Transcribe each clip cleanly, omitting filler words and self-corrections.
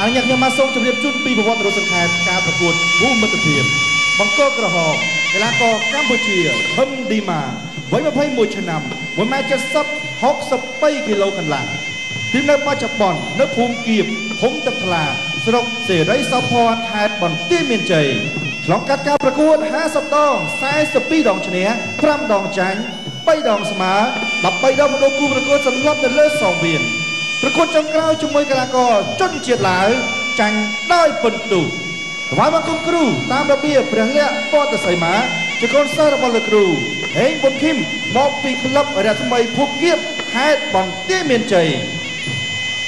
អនុញ្ញាតខ្ញុំមកសូមជម្រាបជូនពីប្រវត្តិរូបសង្ខេបការប្រកួតគូមិត្តភាពបង្គោលក្រហមកីឡាករកម្ពុជាហឹមឌីម៉ាវ័យ21ឆ្នាំ1ម៉ែត្រ70 62គីឡូកន្លះទីនៅបច្ចុប្បន្ននៅភូមិគៀបឃុំទឹកថ្លាស្រុកសេរីសោភ័ណខេត្តបន្ទាយមានជ័យឆ្លងកាត់ការប្រកួត50ដង42ដងឈ្នះ5ដងចាញ់3ដងស្មើ13ដងមណ្ឌលគូប្រកួតសន្លប់នៅលើសង្វៀនប្រកួតចុងក្រោយជាមួយកីឡាករជនជាតិឡាវចាញ់ដោយពិន្ទុថ្វាយបង្គំគ្រូតាមរបៀបព្រះលក្សណ៍ពតសីមាជាកូនសិស្សរបស់លោកគ្រូហេងប៊ុនឃីមមកពីក្លឹបរស្មីភូមិគៀបខេត្តបន្ទាយមានជ័យ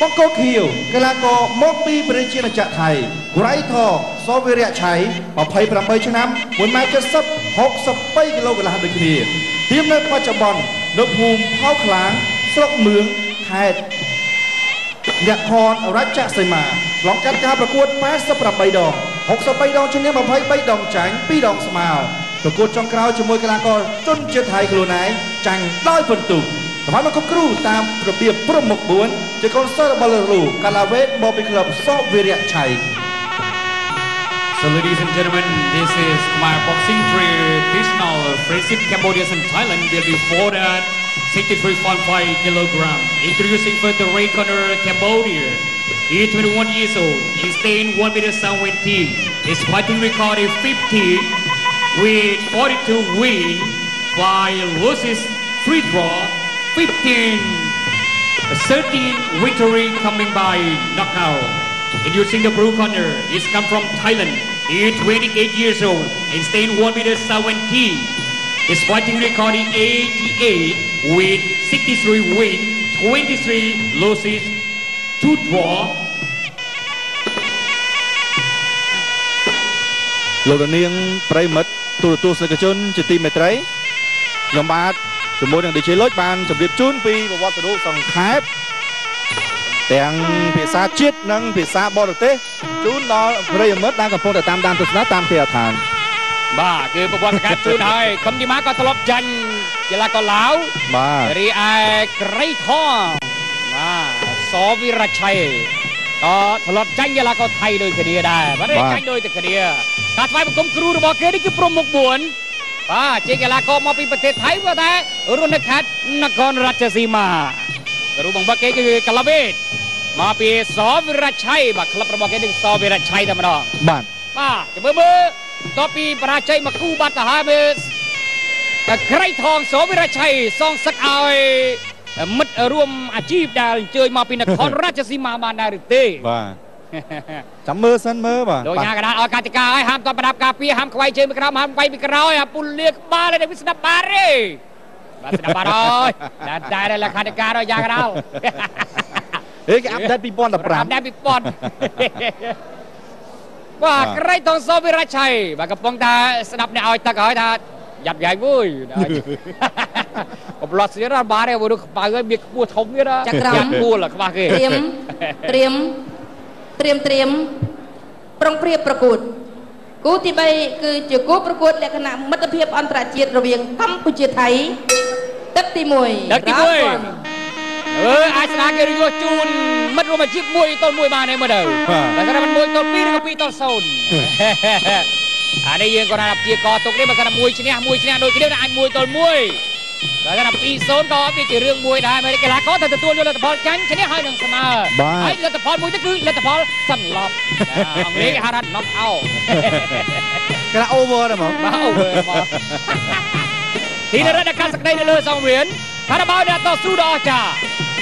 បង្គោលខៀវកីឡាករមកពីប្រជាណាចក្រថៃក្រៃថងសវិរៈឆៃ28ឆ្នាំ1ម៉ែត្រ70 63គីឡូកន្លះដូចគ្នាទៀមនៅបច្ចុប្បន្ននៅភូមិផៅខ្លាងស្រុកមឿងខេត្តនគររាជសីមាឆ្លងកាត់ការប្រកួត88ដង63ដងឈ្នះ23ដងចាញ់2ដងស្មើប្រកួតចុងក្រោយជាមួយកីឡាករជនជាតិថៃខ្លួនឯងចាញ់ដោយពិន្ទុថ្វាយបង្គំគ្រូតាមរបៀបព្រំមុខ4ជាកូនសិស្សរបស់លោកគ្រូកាឡាវេតមកពីក្លឹបសវិរៈឆៃ So ladies and gentlemen, this is Khmer Boxing Traditional Friendship Cambodia and Thailand will be fought at 63.5 kilogram. Introducing for the red corner Cambodia. He is 21 years old. He stands 1 meter 70. His fighting record is 50 with 42 wins, 5 losses, 3 draw, 15, 13 victory coming by knockout. Introducing the blue corner, he's come from Thailand. He is 28 years old and stands 1 meter 70. His fighting record is 88 with 63 wins, 23 losses, 2 draw. លោកនាងប្រិមិត្តទូរទស្សនិកជនជាទីមេត្រីខ្ញុំបាទជាមួយនឹង DJ លុចបានជម្រាបជូនពីប្រវត្តិរូបសង្ខេបទាំងភាសាជាតិនិងភាសាបរទេសជូនដល់ប្រិយមិត្តដែលកំពុងតែតាមដានទស្សនាតាមគេហដ្ឋានបាទគឺប្រវត្តិសង្ខេបជូនហើយខឹមឌីម៉ាក៏ធ្លាប់ចាញ់កីឡាករឡាវបាទរីឯក្រៃថងបាទសវិរឆ័យក៏ធ្លាប់ចាញ់កីឡាករថៃដូចគ្នាដែរបាទចាញ់ដូចតែគ្នាការថ្វាយបង្គំគ្រូរបស់គេនេះគឺព្រំមុខ4បាទជាកីឡាករមកពីប្រទេសថៃក៏តែរស់នៅខេត្តនគររាជសីមាគ្រូបង្វឹកគេគឺកាឡាវេតមកពីសវិរឆ័យបាទក្លឹបរបស់គេនឹងសវិរឆ័យតែម្ដងបាទបាទចាំមើលមើលតពីបរាជ័យមកគូបាត់ទៅហើយមើលតែក្រៃថងសវិរឆ័យសងសឹកឲ្យមិត្តរួមអាជីពដែលអញ្ជើញមកពីនគររាជសីមាបានដែរឬទេបាទចាំមើលសិនមើលបាទលោកញ៉ាកដាលឲ្យកតិកាឲ្យហាមតបប្រដាប់ការពារហាមខ្វៃជើងពីក្រោមហាមខ្វៃពីក្រោយអាពុលលាក្បាលឲ្យវាស្ដាប់បានទេបាទស្ដាប់បានហើយតែតែលក្ខន្តិកាដល់យ៉ាកដាលហេគេអាប់ដេត2015អាប់ដេត2000បាទក្រៃតងសវិរឆ័យបាទកំពុងតែស្ដាប់អ្នកឲ្យទឹកហើយថាយ៉ាប់យ៉ៃមួយកំឡត់ស្រៀនបានទេព្រោះក្បៅហើយមានខ្ពស់ធំទៀតយ៉ាប់គួលខ្វះគេត្រៀមត្រៀមត្រៀមត្រៀមប្រុងប្រៀបប្រកួតគូទី3គឺជាគូប្រកួតលក្ខណៈមិត្តភាពអន្តរជាតិរវាងកម្ពុជាថៃទឹកទី1ទឹកទី1អឺអាចស្ដារគេរយជូនមិត្តរួមអាជីព1ទល់1បានទេមើលទៅបើថាមិន1ទល់2ឬក៏2ទល់0អានេះយើងគាត់ថាព្យាករទុកនេះបើថា1ឈ្នះ1ឈ្នះដូចគ្នាអាច1ទល់1បើថា2-0ក៏វាជារឿងមួយដែរមែនកីឡាករត្រូវទទួលយកលទ្ធផលចាញ់ឈ្នះហើយនឹងស្មើហើយលទ្ធផលមួយទៅគឺលទ្ធផលសន្លប់អង់គ្លេសគេហៅថា knock out គេថា over ដែរហ្មងបាទ over ហ្មងទីនរ៉ាកាសក្តីនៅលើសង្វៀនខារ៉ាបាវអ្នកតស៊ូដ៏អស្ចារ្យ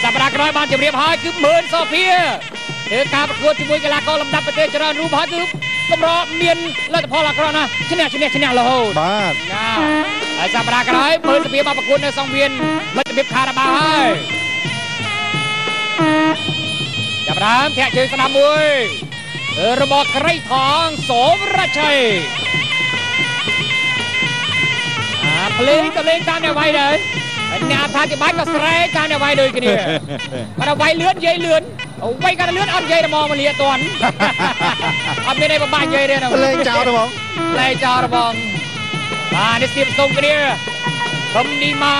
សប្តាហ៍ក្រោយបានជម្រាបហើយគឺម៉ឺនសូហ្វីធ្វើការប្រកួតជាមួយកីឡាករលំដាប់ប្រទេសច្រើនរូបហើយគឺកម្រមានលទ្ធផលអាក្រក់ណាស់ឈ្នះឈ្នះឈ្នះរហូតបាទណាហើយសប្តាហ៍ក្រោយម៉ឺនសូហ្វីមកប្រកួតនៅសង្វៀនមិត្តភាពខារ៉ាបាវហើយចាប់ដើមធាក់ជើងស្ដាំមួយរបស់ក្រៃថងសូមរជ័យអាភ្លេងក៏លេងតាមអ្នកវាយដែរអ្នកអត្ថាធិប្បាយក៏ស្រែកតាមអ្នកវាយដូចគ្នាបើវាយលឿននិយាយលឿនវាយក៏លឿនអត់និយាយតែមកលាតន់អត់មានអីពិបាកនិយាយទេលេងចោលហ្មងលេងចោលហ្មងបាទនេះស្ទាបស្ទង់គ្នាខំនីម៉ា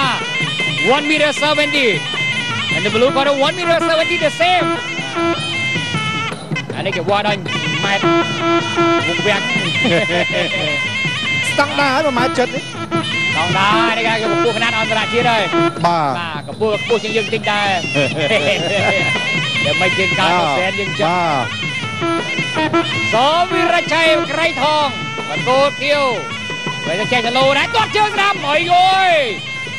1 meter 70 and the blue corner 1 meter 70 the same នេះគេវាស់ដល់ម៉ែត្រវងវាក់ ស្តង់ដារហើយ1.7 ម៉ែត្រនេះ ស្តង់ដារនេះគេកម្ពស់ຂະຫນាតអន្តរជាតិហើយ បាទ បាទ កម្ពស់ខ្ពស់ជាងយើងតិចដែរ តែមិនជាងកើតសែនយើងចឹង បាទ សវិរជ័យក្រៃថងបង្គោលខៀវ ហើយចេះចលោដែរ ទាត់ជើងស្ដាំ អុយអុយ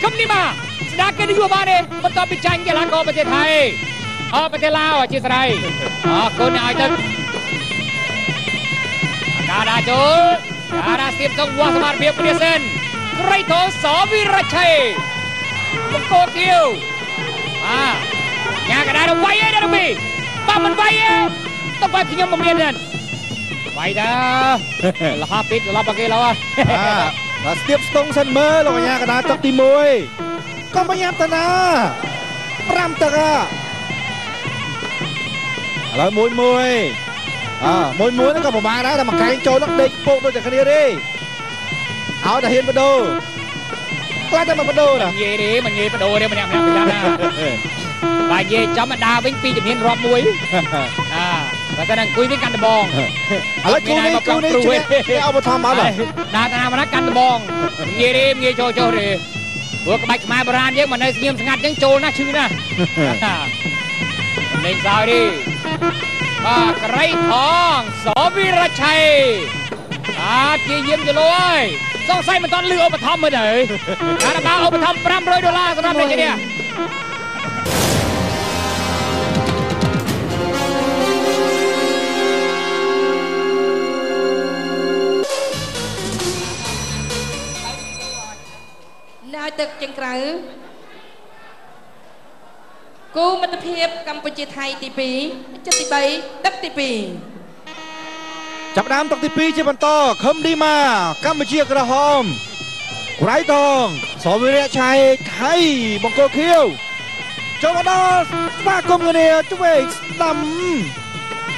គំនេះមកស្ដារកិត្តិយសបានទេ បន្ទាប់ពីចាញ់កីឡាករប្រទេសថៃ អប្រទេសឡាវ អធិស្ឋាន អរគុណឲ្យទឹកការដាក់ចូល ការដាក់ស្ទាបសងវាស់សមត្ថភាពគ្នាសិន ក្រៃថងសវិរជ័យបង្គោលខៀវ បាទ ញ៉ាកដាវាយឯដល់ពី បាទ មិនវាយទេ ទៅវាយខ្ញុំមិនមានទេ វាយតាលះពីត្រឡប់មកគេឡើយ បាទ ស្ទាបស្ទងសិនមើល លោកកញ្ញាកដា ទឹកទី1 កុំប្រញាប់តាណា 5ទឹក ឥឡូវមួយមួយ អើមួយមួយហ្នឹងក៏ពិបាកដែរ តែមួយកែងចូលហ្នឹងដេកពោកដូចតែគ្នាទេ ឲ្យតែហ៊ានបដូរ ខ្លាចតែមកបដូរណា និយាយទេ មិននិយាយបដូរទេ ម្នាក់ម្នាក់ប្រយ័ត្នណា បាទ និយាយចំដើរវិញពីជំនាញរាប់មួយ អាបើតែអង្គុយវិញកាន់ដបង ឥឡូវគូនេះគូនេះជាឧបត្ថម្ភអត់ ដើរតាមណាកាន់ដបង និយាយទេ និយាយចូលចូលទេ ព្រោះក្បាច់ខ្មែរបុរាណយើងមកនៅស្ងៀមស្ងាត់ចឹងចូលណាស់ឈឺណាស់ លេងសើចទេ បាទ ក្រៃថងសវិរជ័យ បាទ ជាយាមគីឡូហើយ សង្ស័យមិនទាន់លឺឧបត្ថម្ភមើលទៅ ការបាឧបត្ថម្ភ500ដុល្លារសម្រាប់អ្នកជំនាញ ឲ្យទឹកចេញក្រៅ គូមិត្តភាពកម្ពុជាថៃទី2 ចិត្តទី3 ទឹកទី2 ចាប់ដើមទឹកទី2ជាបន្ត ខឹមឌីម៉ាកម្ពុជាក្រហម ក្រៃតងសវិរៈឆៃថៃបង្គោលខៀវ ចូលមកដល់ស្វាគមន៍គ្នាឆ្វេងស្ដាំ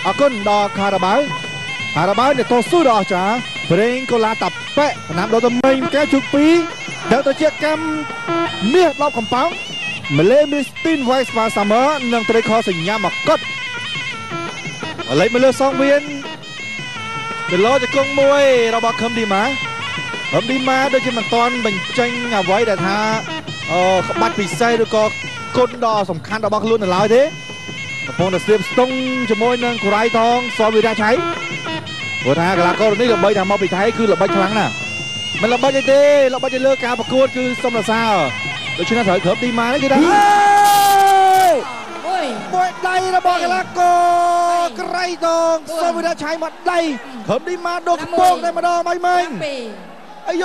អរគុណដល់ខារ៉ាបាវ ខារ៉ាបាវអ្នកតស៊ូដ៏អស្ចារ្យ ប្រេងកូឡាតាប៉ែណាំដល់ទៅមេងកែជុក2 ដល់ទៅជាកម្មមាស10កំប៉ោង ម៉ាឡេមីស្ទីនវ៉ៃស្វាសាម៉ឺ និងត្រីខសញ្ញាមកុដ លេខមកលើសងវៀនគីឡូជង្គង់មួយរបស់ខឹមឌីម៉ា ខឹមឌីម៉ាដូចជាមិនទាន់បញ្ចេញអ្វីដែលថាក្បាច់ពិសេសឬក៏គុណដ៏សំខាន់របស់ខ្លួននៅឡើយទេ កំពុងតែស្ទាបស្ទង់ជាមួយនឹងក្រៃថងសវិរៈឆៃ ព្រោះថាកីឡាករនេះល្បីថាមកពីថៃគឺល្បិចខ្លាំងណាស់ មិនល្បិចអីទេ ល្បិចទៅលើការប្រកួតគឺសុំសរសើរ ដូច្នេះត្រូវគ្របឌីម៉ានេះគឺថាមួយដៃរបស់កីឡាករក្រៃតងសវិរៈឆៃ មកដៃគ្របឌីម៉ាដូកពងតែម្ដង មិនមិញអាយយ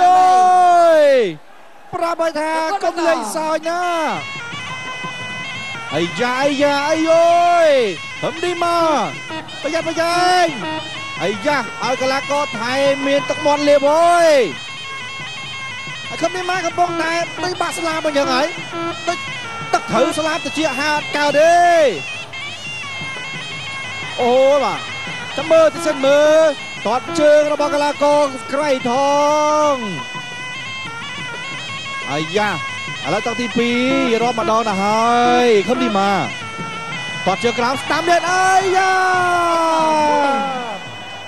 ប្រាប់ឲ្យថាកុំលេងសើចណា អាយ៉ាអាយ៉ាអាយយខឹមឌីម៉ាប្រយ័ត្នប្រយែង អាយ៉ាឲ្យកីឡាករថៃមានទឹកមាត់លាបអើយ ខឹមឌីម៉ាកំពុងតែដូចបាក់ស្លាបអញ្ចឹងហើយ ដូចទឹកត្រូវស្លាបតិចហាអត់កើតទេ អូបាទ ចាំមើលទីសិនមើលតតជើងរបស់កីឡាករក្រៃថង អាយ៉ាឥឡូវទឹកទី2រាប់ម្ដងទៅហើយ ខឹមឌីម៉ាតតជើងក្រោមស្ដាំទៀត អាយ៉ា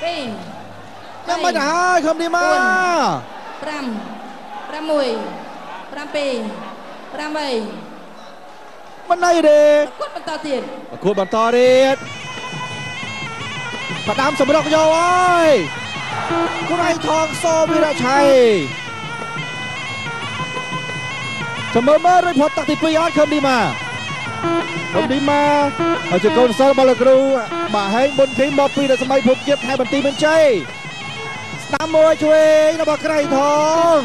2 ចាំមិនទៅហើយ ខឹមឌីម៉ា 5 6 7 8 មិនអីទេ ប្រកួតបន្តទៀត ប្រកួតបន្តទៀត ផ្ដាំសម្រុកយកហើយ ក្រៃថងសវិរៈឆ័យ ចាំមើលមើលរួចផុតទឹកទី2អត់ ខឹមឌីម៉ា ខឹមឌីម៉ាហើយជាកូនសិស្សរបស់លោកគ្រូម៉ាហេងប៊ុនធីមមកពីរសម័យភពជាតិខេត្តបន្ទាយមានជ័យ ស្ដាំមួយឆ្វេងរបស់ក្រៃថង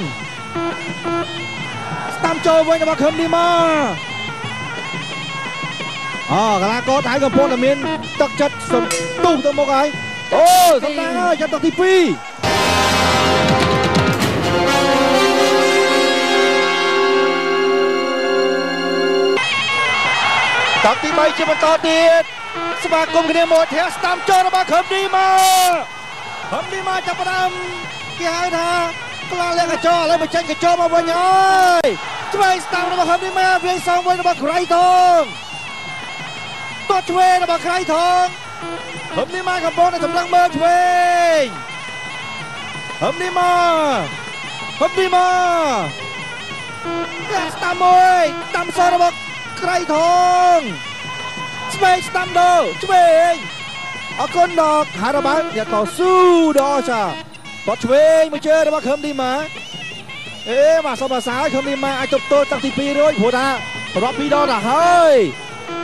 ស្ដាំចូលវិញរបស់ខឹមឌីម៉ា អូកីឡាករថៃកំពុងតែមានទឹកចិត្តសន្ទុះទៅមុខហើយ អូសំណាងហើយ ចាប់ទឹកទី2 ទឹកទី3ជាបន្តទៀត ស្វាគមន៍គ្នាមួយធាក់ស្ដាំចូលរបស់ខឹមឌីម៉ា ខឹមឌីម៉ាចាប់ផ្ដើមគេហៅថាក្លាលាក់កញ្ចក់ ឥឡូវបញ្ចេញកញ្ចក់មកវិញហើយ ឆ្វេងស្ដាំរបស់ខឹមឌីម៉ា វាយសងវិញរបស់ក្រៃថង ទាត់ឆ្វេងរបស់ក្រៃថង ហឹមឌីម៉ាកំពុងតែសម្លឹងមើលឆ្វេងហឹមឌីម៉ាហឹមឌីម៉ាកាស្តាំមួយតាមសរបស់ក្រៃថងឆ្វេងស្ដាំដូឆ្វេងអរគុណដល់ខារ៉ាបាល់អ្នកតស៊ូដល់អស្ចារ្យបត់ឆ្វេងមួយជើងរបស់ខឹមឌីម៉ាអេបាទសូមអាសាខឹមឌីម៉ាអាចទប់ទល់ទឹកទី2រួចព្រោះថារាប់2ដងទៅហើយ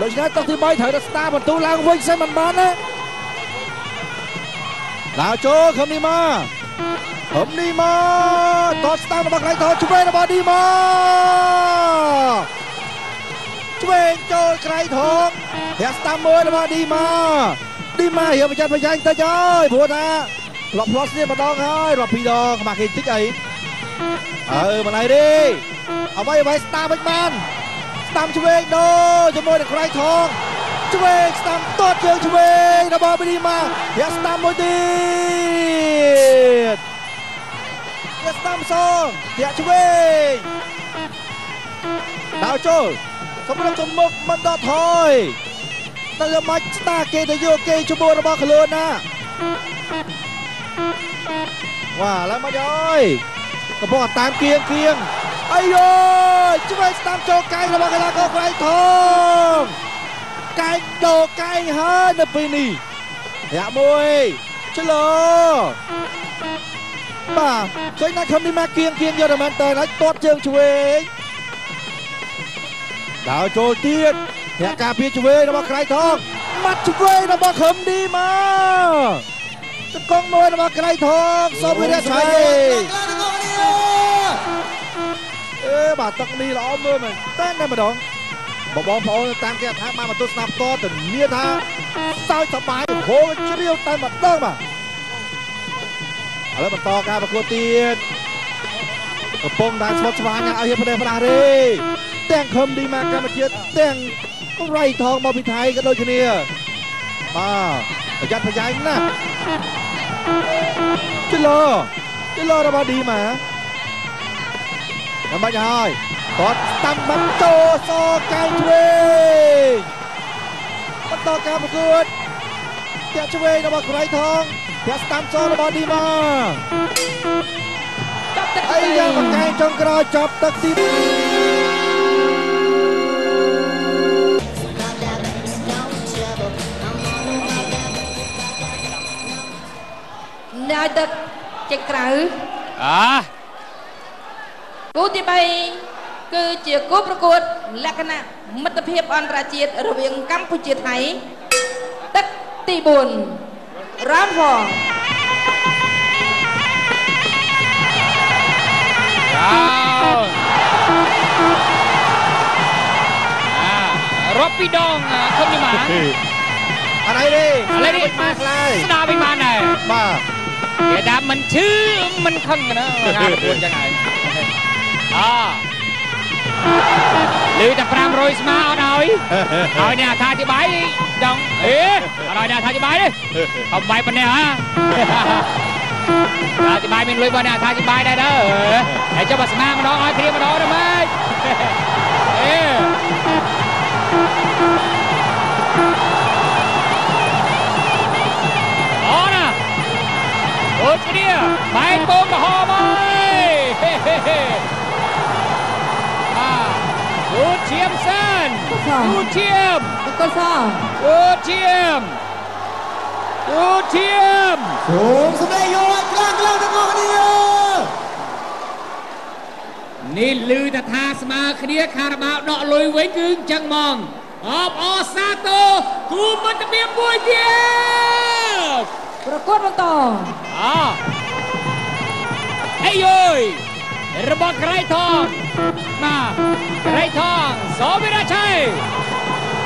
ដូច្នេះទឹកទី3ត្រូវតែស្ដារបន្ទូឡើងវិញសិនមិនបានណាដើរចូលខឹមឌីម៉ាខឹមឌីម៉ាតស្ដាំរបស់ក្រៃថងឆ្វេងរបស់ឌីម៉ាឆ្វេងចូលក្រៃថងធាក់ស្ដាំមួយរបស់ឌីម៉ាឌីម៉ារៀបប្រចាំប្រយ៉ាញ់តិចហើយព្រោះថាធ្លាប់ផ្លោះស្នៀម្ដងហើយរាប់ពីរដងខ្មាស់គេតិចអីអើមិនអីទេអ្វីអ្វីស្ដាំមិនបានស្ដាំឆ្វេងដូជាមួយនឹងក្រៃថងឆ្វេងស្ដាំតតជើងឆ្វេងរបស់ឌីម៉ាធាក់ស្ដាំមួយទៀតធាក់ស្ដាំសងធាក់ឆ្វេងដើរចូលសម្រាប់ទៅមុខមិនដកថយតែមិនស្ដារគេទៅយកគេឈ្មោះរបស់ខ្លួនណាវ៉ាឡើយមកហើយកំពុងតាមគៀងគៀងអាយយឆ្វេងស្ដាំចូលកែងរបស់កីឡាករក្រៃថងកែងដោកែងហើយនៅពេលនេះរាក់មួយឆ្លោបាទឃើញណាខំនេះមកគៀងគៀងយកតែមែនតើហើយទាត់ជើងឆ្វេងដើរចូលទៀតធាក់ការពារឆ្វេងរបស់ក្រៃថងម៉ាត់ឆ្វេងរបស់ខឹមឌីម៉ាចង្គង់មួយរបស់ក្រៃថងសូមវិរៈឆៃអេបាទទឹកនេះល្អមើលមែនតែតែម្ដងបងប្អូនតាមគេថាបានមកទស្សនាផ្ទាល់ធានាថាសើចសប្បាយហូរជ្រាវតែម្ដងបាទឥឡូវបន្តការប្រកួតទៀតកំពុងតែស្មុគស្មាញឲ្យហ៊ានប្រទេសផ្ដាស់ទេទាំងខឹមឌីម៉ាកម្ពុជាទាំងរៃថងមកពីថៃក៏ដូចគ្នាបាទប្រយ័ត្នប្រយែងណាស់ជិលោជិលោរបស់ឌីម៉ាមិនបាច់ហើយគាត់ស្ដាំបាត់ចូលសកែងឆ្វេងបន្តការប្រកួតតាក់ឆ្វេងរបស់ក្រៃថងតាក់ស្ដាំសរបស់ឌីម៉ាចាប់ទឹកអីយ៉ាងមកកែងចុងក្រោយចាប់ទឹកទីញ៉ាយទឹកចេញក្រៅអាគូទី3គឺជាគូប្រកួតលក្ខណៈមិត្តភាពអន្តរជាតិរវាងកម្ពុជាថៃទឹកទី4 round 4 រាប់ពីរដងខំនេះមកអត់អីទេឥឡូវនេះមកខ្លាយស្ដារវិញបានដែរបាទគេថាមិនឈឺមិនខឹងណាការប្រកួតចឹងហើយអលឺតែ500ស្មាអត់ឲ្យឲ្យអ្នកអត្ថាធិប្បាយចង់អេអត់ឲ្យអ្នកអត្ថាធិប្បាយទេខំបាយប៉ុណ្ណេះហ่าអត្ថាធិប្បាយមានលុយបើអ្នកអត្ថាធិប្បាយដែរដើហើយចុះបើស្មាម្ដងឲ្យគ្នាម្ដងទៅម៉េចអេអូណាអូគ្នាបែកពងក្រហមហើយហេហេហេអាគូឈាមសិនគូឈាមកុលសគូឈាមគូឈាមសូមសម្លេងយកឲ្យខ្លាំងខ្លាំងទាំងអស់គ្នានេះឮតែថាស្មើគ្នាខារ៉ាបាវដកលុយវិញគឺអញ្ចឹងហ្មងអបអរសាទរគូមិត្តភាពមួយទៀតប្រកួតបន្តអអីយយរបស់ក្រៃថងបាទក្រៃថងសវិរៈឆៃ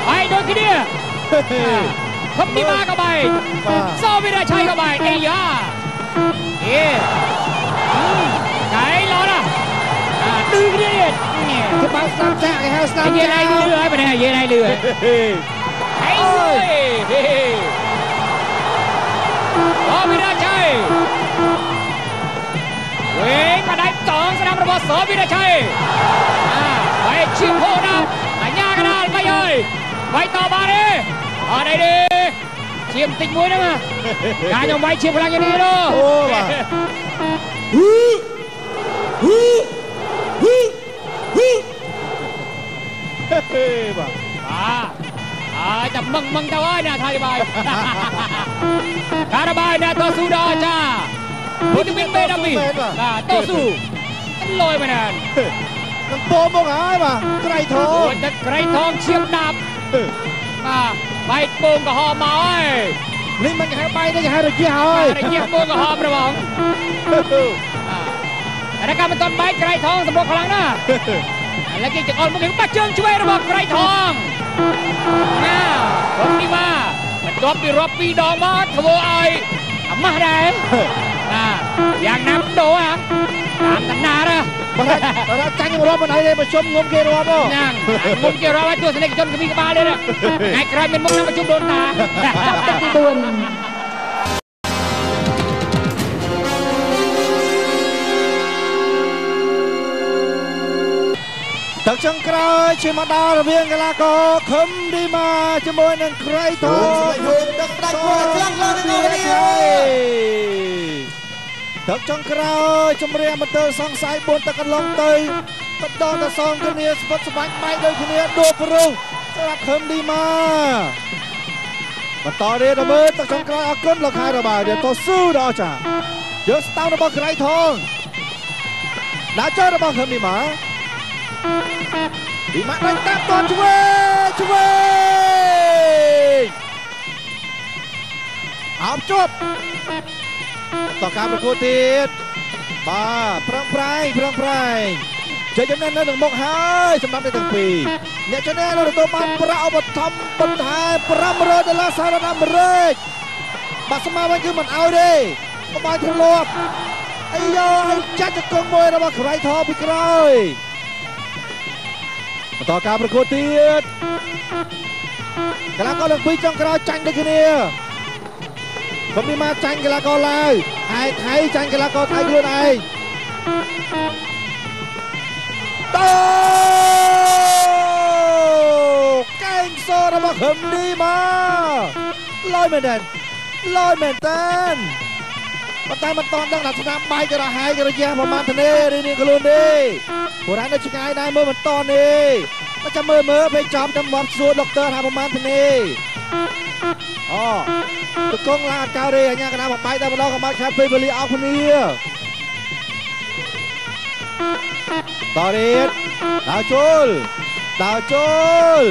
បាយដូចគ្នាខំទីមកក៏បាយសវិរៈឆៃក៏បាយអីយ៉ាអេកៃឡណាឌឺគ្នាទៀតគេបើស្ដាប់ចាក់គេហៅស្ដាប់ចាក់និយាយលឺហើយបើនិយាយលឺហើយអីយសវិរៈឆៃវិញមកដៃតងស្ដាំរបស់សវិរៈឆៃបាយឈៀមហូណាអញ្ញាកដាលបាយអើយបាយតបានទេអត់អីទេ ឈាមតិចមួយហ្នឹងការខ្ញុំវាយឈាមខ្លាំងយ៉ាងនេះនោះ អូបាទហ៊ូហ៊ូហ៊ូហ៊ូហេបាទ បាទហើយតែមឹងមឹងទៅហើយណាថាបាយការបាយណាតស៊ូដល់ចាពុទ្ធមានបេ12បាទតស៊ូលយមែនណា នឹងពោមកហើយបាទក្រៃថង តែក្រៃថងឈាមដាប់បាទបែកពងក្រហមមកហើយ នេះមិនគេហៅបែកទេ គេហៅរយះហើយ រយះពងក្រហមរបស់បាទ តែកាមិនទាន់បែក ក្រៃថងសម្បុរខ្លាំងណាស់ ឥឡូវគេចង្អុលមក គេបាក់ជើងឆ្វេងរបស់ក្រៃថងណា រត់នេះមកបន្ទាប់ពីរាប់ពីរដងមកធ្វើឲ្យអាម៉ាស់ដែរបាទ យ៉ាងណាមិនដូរអាតាមតាណាណា បើថាចាញ់រាប់មិនអីទេ ប្រជុំងុំគេរាប់ ហ្នឹងងុំគេរាប់ឲ្យទស្សនិកជនគ្មានក្បាលទេ ថ្ងៃក្រោយមានមុខណាប្រជុំដូនតា ចប់ទឹកទី4 ទឹកចុងក្រោយជាមកដល់រវាងកីឡាករខឹមឌីម៉ាជាមួយនឹងក្រៃថង ទឹកផ្ដាច់ខ្លួនខ្លាំងឡើងទាំងគ្នា ទឹកចុងក្រោយជំរាបមន្ទិលសង្ស័យ4ទឹកកន្លងទៅបដងទៅសងគ្នាស្ពុតស្បាច់បែកដូចគ្នា ដូរព្រោះសម្រាប់ខឹមឌីម៉ាបន្តទៀតដល់មើលទឹកចុងក្រោយ។ អរគុណលោកខែរបាយតស៊ូដល់អស្ចារ្យ យកស្តោរបស់ក្រៃថងដាក់ចូលរបស់ខឹមឌីម៉ា ឌីម៉ាដាច់តាមតឆ្វេឆ្វេអោបជាប់តការប្រកួតទៀតបាទ ប្រឹងប្រែងប្រឹងប្រែងជ័យជំនះនៅនឹងមុខហើយសម្រាប់អ្នកទាំងពីរ។ អ្នកជំនះនឹងទទួលបានប្រាក់ឧបត្ថម្ភបន្ថែម500ដុល្លារសហរដ្ឋអាមេរិកបាទ ស្មើវិញគឺមិនអោយទេ កុំឲ្យធ្លាប់អីយោឲ្យចាត់ចង្គង់មួយរបស់ក្រៃថពីក្រោយ។ បន្តការប្រកួតទៀត កីឡាករទាំងពីរចុងក្រោយចាញ់ដូចគ្នា កុំមានមកចាញ់កីឡាករឡាវ ឯថៃចាញ់កីឡាករថៃខ្លួនឯង តោកែងសរបស់ខឹមឌីម៉ាលយមែនទេ លយមែនតើ ប៉ុន្តែមិនតន់ដឹងថាស្នាមបែករហាយរយៈប្រហែលធ្នេរៀងខ្លួនទេ បុរាណនៅឆ្ងាយដែរ មើលមិនតន់ទេ មកចាំមើលមើលពេលចំចាំមកសួរដុកទ័រថាប្រហែលធ្នេ អូតកងឡើងអត់កៅទេ អញ្ញាកណាមកបែកតែម្ដង កុំឲ្យខាត់ពេលវេលាអស់គ្នាតទៀត ដើរចូលដើរចូល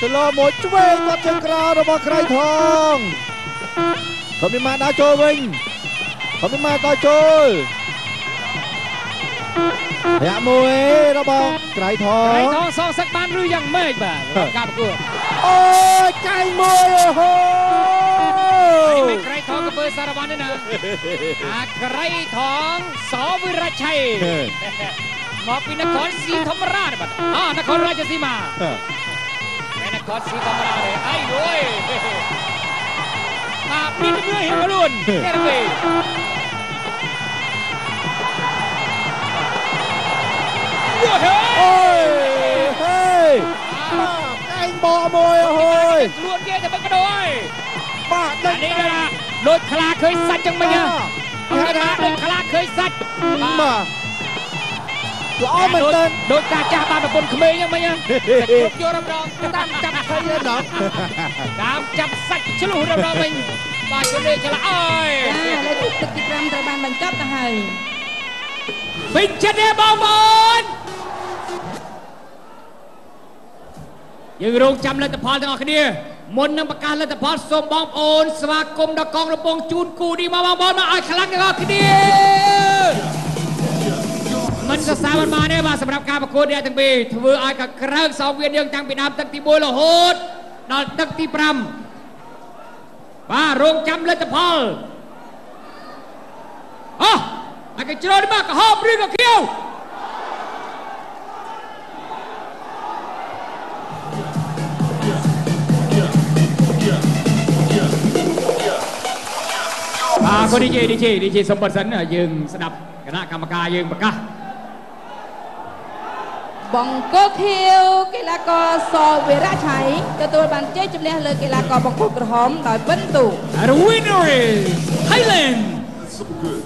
ទៅលោមួយឆ្វេងគាត់ជើងក្រោរបស់ក្រៃថង ខំមានមកដើរចូលវិញ ខំមានមកដើរចូលរយៈមួយរបស់ក្រៃថង ក្រៃថងសងសឹកបានឬយ៉ាងម៉េចបាទការប្រកួត អូយកែងមួយ អូហូ នេះមិនក្រៃថងកពើសារវ៉ាន់ទេណា អាក្រៃថងសវិរជ័យមកពីនគរស៊ីធម្មរាជបាទ អនគររាជសីមា មែននគរស៊ីធម្មរាជទេអី អូយបាទ មានជំនឿរៀងខ្លួនគេទៅ អូយហេបាទកែងបកមួយ អូយ ខ្លួនគេទៅមិនបដូរហើយបាទ ដឹងនេះថាដូចខ្លាឃើញសាច់ចឹងមិញហ៎ គេថាដូចខ្លាឃើញសាច់បាទ ល្អមែនតើ ដូចតាចាស់បានប្រពន្ធក្មេងហ្នឹងមិញ គ្រប់យករំដងតាមចាប់ឆៃដល់ តាមចាប់សាច់ឆ្លុះរំដងវិញបាទ ជលេឆ្លាអើយ ចា ឥឡូវទឹកទី5ត្រូវបានបញ្ចប់ទៅហើយ ពេញចិត្តទេបងប្អូន យើងរងចាំលទ្ធផលទាំងអស់គ្នា។ មុននឹងប្រកាសលទ្ធផល សូមបងប្អូនស្វាគមន៍ដល់កងរំពងជូនគូនេះមក បងប្អូនមកឲ្យខ្លាំងទាំងអស់គ្នា មិនសរសើរមិនបានទេបាទ សម្រាប់ការប្រកួតអ្នកទាំងពីរ ធ្វើឲ្យកក្រើកសងវៀនយើងតាំងពីដើមទឹកទី1រហូតដល់ទឹកទី5បាទ រងចាំលទ្ធផល អោះឲ្យគេជ្រុលមក ក្រហមឬក៏ខៀវ បាទ គាត់ DJ DJ DJ សុំបិទសិន យើងស្ដាប់គណៈកម្មការយើងប្រកាស។ បង្គោលខៀវកីឡាករសវិរៈឆៃទទួលបានជ័យជំនះលើកីឡាករបង្គោលក្រហមដោយពិន្ទុ And the winner is Thailand. So good.